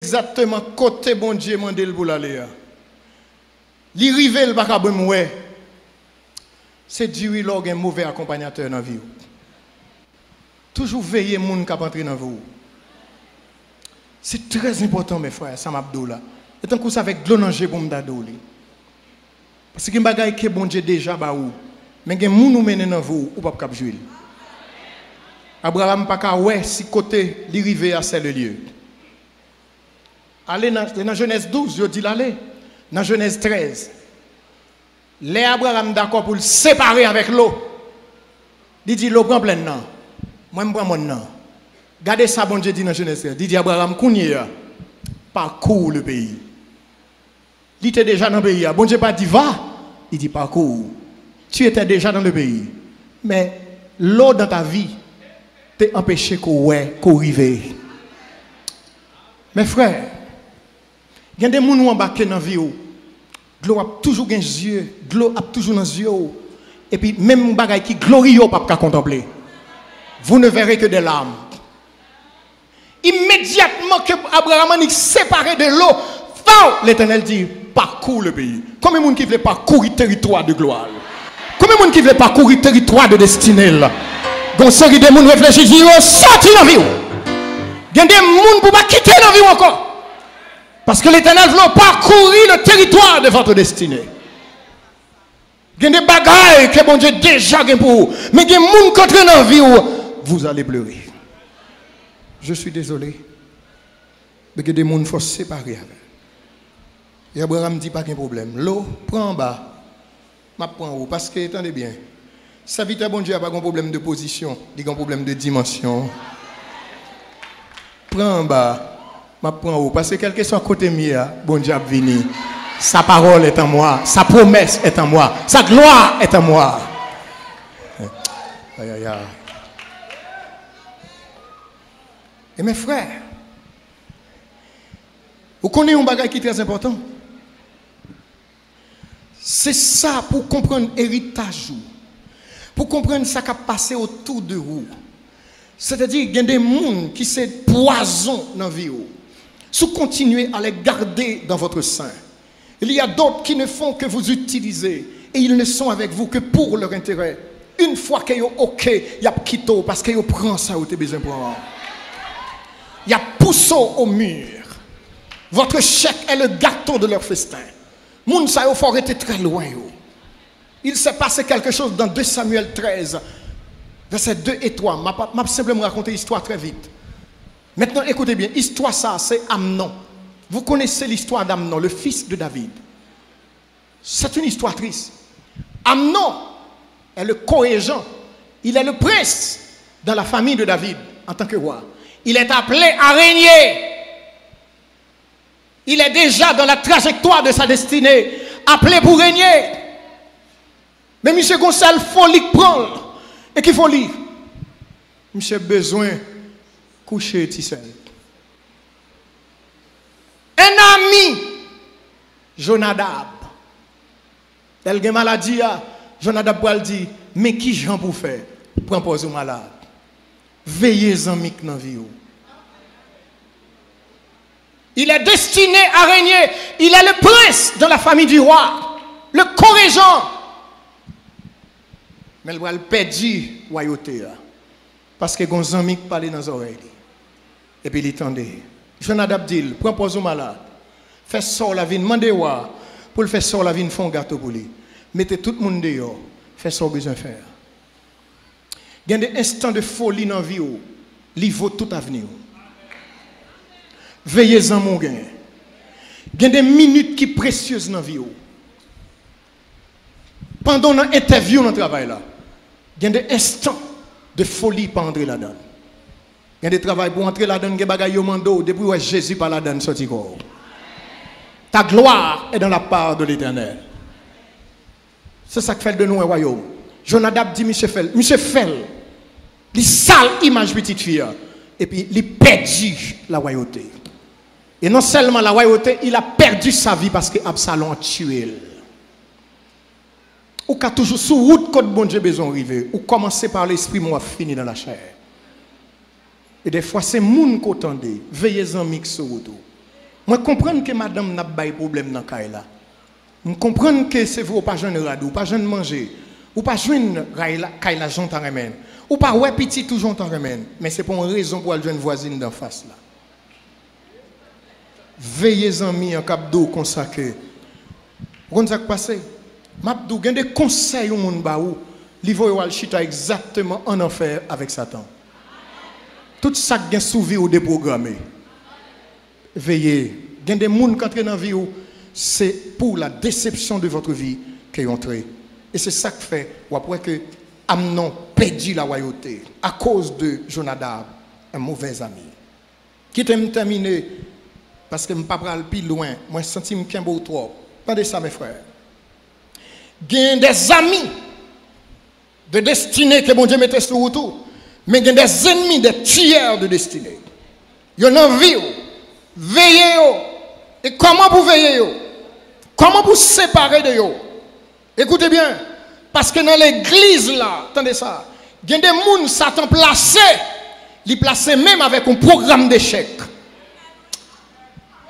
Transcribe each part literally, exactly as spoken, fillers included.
egzakteman kote Bondye mande l pou l ale a. Li rive, l pa ka menm wè. Se di wi lè w gen move akonpanyatè nan vi w. Toujou veye moun k ap antre nan vi w. Se trè enpòtan, mes frères, sa m ap di w la. E tankou se avèk dlo nan je pou m ta di w li. Paske gen bagay ke Bondye deja ba ou, men gen moun ou mennen nan vi w, ou p ap kab jwi l. Abraram pa ka wè si kote li rive a, c'est le lieu. Ale nan, nan Jenèz douz, yo di l ale. Nan Jenèz trèz, lè Abraram dakò pou l separe avèk Lo, li di Lo, pran plèn nan, mwen m pran mòn nan. Gade sa Bondye di nan Jenèz trèz. Li di Abraram, kounye a, parcours le pays. Li te deja nan peyi a. Bondye pa di va, li di parcours. Tu étais déjà dans le pays. Men Lo dans ta vie te anpeche ke w wè ke w rive. Mes frères, gen de moun ou anbake nan vi w, dlo ap toujou gen zye, dlo ap toujou nan zye w, epi menm bagay ki gloriye w p ap ka kontanple. Vous ne verrez que des larmes. Imedyatman ke Abraram annik separe de Lo, faw, Letènèl di, parcours le pays. Konbyen moun ki vle pakouri teritwa de glwa l? Konbyen moun ki vle pakouri teritwa de destine l? Gon seri de moun reflechi, di yo soti nan vi w. Gen de moun pou pa kite nan vi w ankò. Paske Letènèl vle w pakouri le territoire de votre destinée. Gen de bagay ke Bondye deja gen pou ou. Men gen moun k antre nan vi w, vous allez pleurer. Je suis désolé. Men gen de moun fò separe avè. E Abraram di pa gen pwoblèm. Lo, pran anba. M ap pran ou. Paske, tande byen, sèvitè Bondye a pa gen pwoblèm de pozisyon, li gen pwoblèm de dimansyon. Pran anba, m ap pran ou. Paske kèlkeswa kote m ye a, Bondye ap vini. Sa parole est en moi, sa promesse est en moi, sa gloire est en moi. Ayaya. E mes frères, ou konnen yon bagay ki trè enpòtan. Se sa pou w konprann eritaj ou, pou w konprann sa k ap pase autour de ou. Sètadi, gen de moun ki se pwazon nan vi w. Si w kontinye à les garder dans votre sein, il y a d'autres qui ne font que vous utiliser et ils ne sont avec vous que pour leur intérêt. Une fois ke yo oke, y ap kite w paske yo pran sa yo te bezwen pran an. Y ap pouse w au mur. Votre chèque est le gâteau de leur festin. Moun sa yo fò rete trè lwen yo. Il s'est passé quelque chose dans deux Samuel treize, versets deux et trois. M ap, m ap senpleman rakonte istwa trè vit. Maintenant, écoutez bien, istwa sa se Amnon. Vous connaissez l'histoire d'Amnon, le fils de David. C'est une histoire triste. Amnon est le co-régent, il est le prince dans la famille de David en tant que roi. Il est appelé à régner. Il est déjà dans la trajectoire de sa destinée, appelé pour régner. Men misye gon sèl foli k pran l. E ki foli? Misye bezwen kouche ti sè l. Un ami, Jonadab. Lè l gen maladi a, Jonadab pral di, men ki jan pou w fè? Pran pòz ou malad. Veye zanmi k nan vi w. Il est destiné à régner. Il est le prince dans la famille du roi. Le co-régent. Men l pral pèdi wayote a. Paske gon zanmi k pale nan zòrèy li. Epi li tande. Jonadab di l, pran pòz ou malad. Fè sè w la vin mande wa pou l fè sè w la vin fè yon gato pou li. Mete tout moun deyò. Fè sa w bezwen fè a. Gen de enstan de foli nan vi w, li vo tout avni w. Veye zanmi w genyen. Gen de minit ki presyez nan vi w. Pandan w nan entèvyou nan travay la, gen de enstan de foli pa antre ladan l. Gen de travay pou w antre ladan l, gen bagay yo mande w, depi w wè Jezi pa ladan l, sòti kò w. Ta gloire est dans la part de l'Éternel. Se sa k fè l de nou wè wayòm. Jonadab di misye fè l. Misye fè l. Li sal imaj pitit fi a. Epi li pèdi lawayote. E non sèlman lawayote, il a perdu sa vie paske Absalon a tiye l. Ou ka toujou sou wout kot Bondye bezwen w rive. Ou kòmanse pa lespri, men w ap fini nan lachè. E dèfwa se moun ke w tande, veye zanmi k sou wout ou. Mwen konprann ke madanm n ap bay pwoblèm nan kay la. M konprann ke se vre ou pa jwenn rad, ou pa jwenn manje, ou pa jwenn kay la, kay la jan w ta renmen, ou pa wè pitit ou jan w ta renmen, men se pa yon rezon pou w al jwenn vwazin d anfas la. Veye zanmi an k ap di w konsa ke, ou konn sa k pase? M ap di w, gen de konsèy yon moun ba ou, li voye w al chita egzakteman ann anfè avèk Satan. Tout sa k gen sou vi w deprograme. Veye, gen de moun k antre nan vi w, se pour la déception de votre vie ke yo antre. E se sa k fè w ap wè ke Amnon pèdi lawayote akoz de Jonadab, un mauvais ami. Kite m tèmine, paske m pa pral pi lwen, mwen santi m kenbe w twòp. Tande sa, mes frères. Gen des amis de destinée ke Bondye mete sou wout ou, men gen des ennemis, des tueurs de destinée. Yo nan vi w. Veye yo. E kòman pou veye yo? Kòman pou separe de yo? Ekoute byen, paske nan legliz la, tande sa, gen de moun Satan plase, li plase menm avèk yon pwogram dechèk.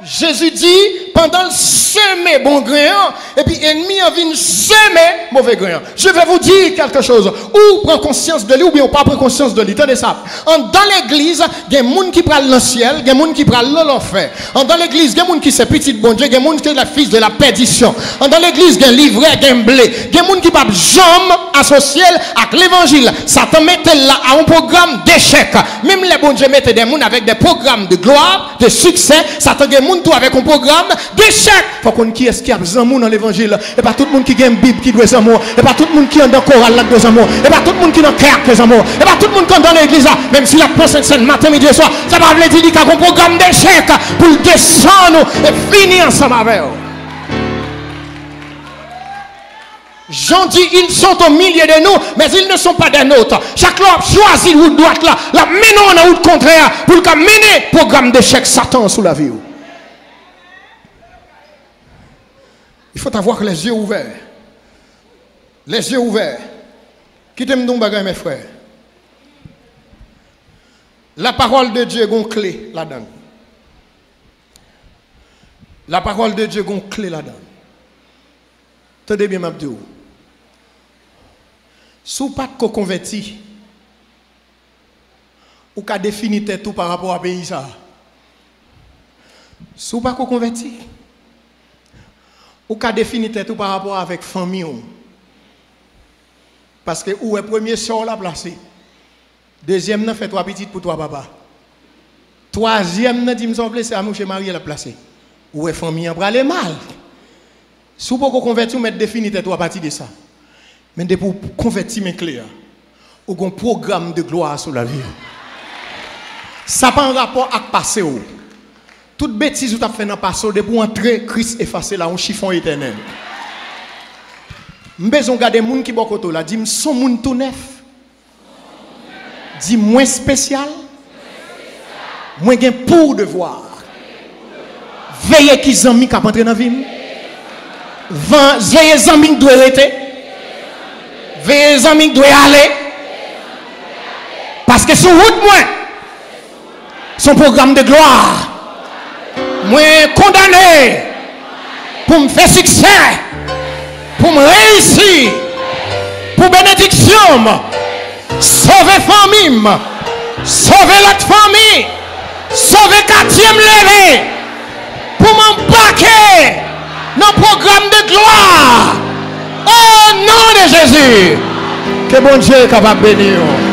Jezi di, pandan l seme bon gren an, epi enmi an vin seme move gren an. Je vais vous dire quelque chose. Ou pran konsyans de li, oubyen ou pa pran konsyans de li. Tande sa. Andan legliz, gen moun ki pral nan syèl, gen moun ki pral nan lanfè. Andan legliz, gen moun ki se pitit Bondye, gen moun ki se les fils de la perdition. Andan legliz, gen livrè, gen ble. Gen moun ki p ap janm asosye l ak levanjil. Satan mete l la a yon pwogram dechèk. Menm lè Bondye mete de moun avèk de pwogram de glwa, de siksè, Satan gen moun tou avèk yon pwogram dechèk. Fò w konn kiyès ki ap zanmi w nan levanjil. E pa tout moun ki gen Bib ki dwe zanmi w. E pa tout moun ki andan koral la k dwe zanmi w. E pa tout moun ki nan kè a k dwe zanmi w. E pa tout moun ki andan legliz la, menm si l ap pran sentsèn maten, midi e swa, sa pa vle di li ka gon pwogram dechèk pou l desann ou e fini ansanm avè w. Jean dit, ils sont au milieu de nous, mais ils ne sont pas des nôtres. Chak lè w ap chwazi wout dwat la, l ap mennen w nan wout kontrè a pou l ka mennen pwogram dechèk Satan sou lavi w. Il faut avoir les yeux ouverts. Les yeux ouverts. Kite m di w yon bagay, mes frères. La parole de Dieu gon kle ladan l. La parole de Dieu gon kle ladan l. Tande byen, m ap di w. Si w pa t ko konvèti, ou ka defini tèt ou pa rapò a peyi sa a. Si w pa ko konvèti, ou ka defini tèt ou pa rapò avèk fanmi w. Paske ou wè premye sè w la plase. Dezyèm nan fè twa pitit pou twa papa. Twazyèm nan di m sa w vle, se a mouche marye l ap plase. Ou wè fanmi an prale mal. Si w poko konvèti, ou mèt defini tèt ou apati de sa. Men depi w konvèti, men kle a, ou gon pwogram de glwa sou lavi w. Sa pa an rapò ak pase w. Tout betiz ou t ap fè nan pase w, depi w antre, Kris efase la, yon chifon etènèl. M bezwen w gade moun ki bò kote w la, di m, "S on moun tou nèf." Di, "Mwen espesyal. Mwen gen pou devwa veye ki zanmi k ap antre nan vi m. Van-, veye zanmi k dwe rete. Veye zanmi k dwe ale. Paske sou wout mwen, s on pwogram de glwa. Mwen kondane pou m fè siksè, pou m reyisi, pou benediksyon m. Sove fanmi m, sove lòt fanmi, sove katye m leve, pou m anbake nan pwogram de glwa. O non de Jezi, ke Bondye kapab beni w."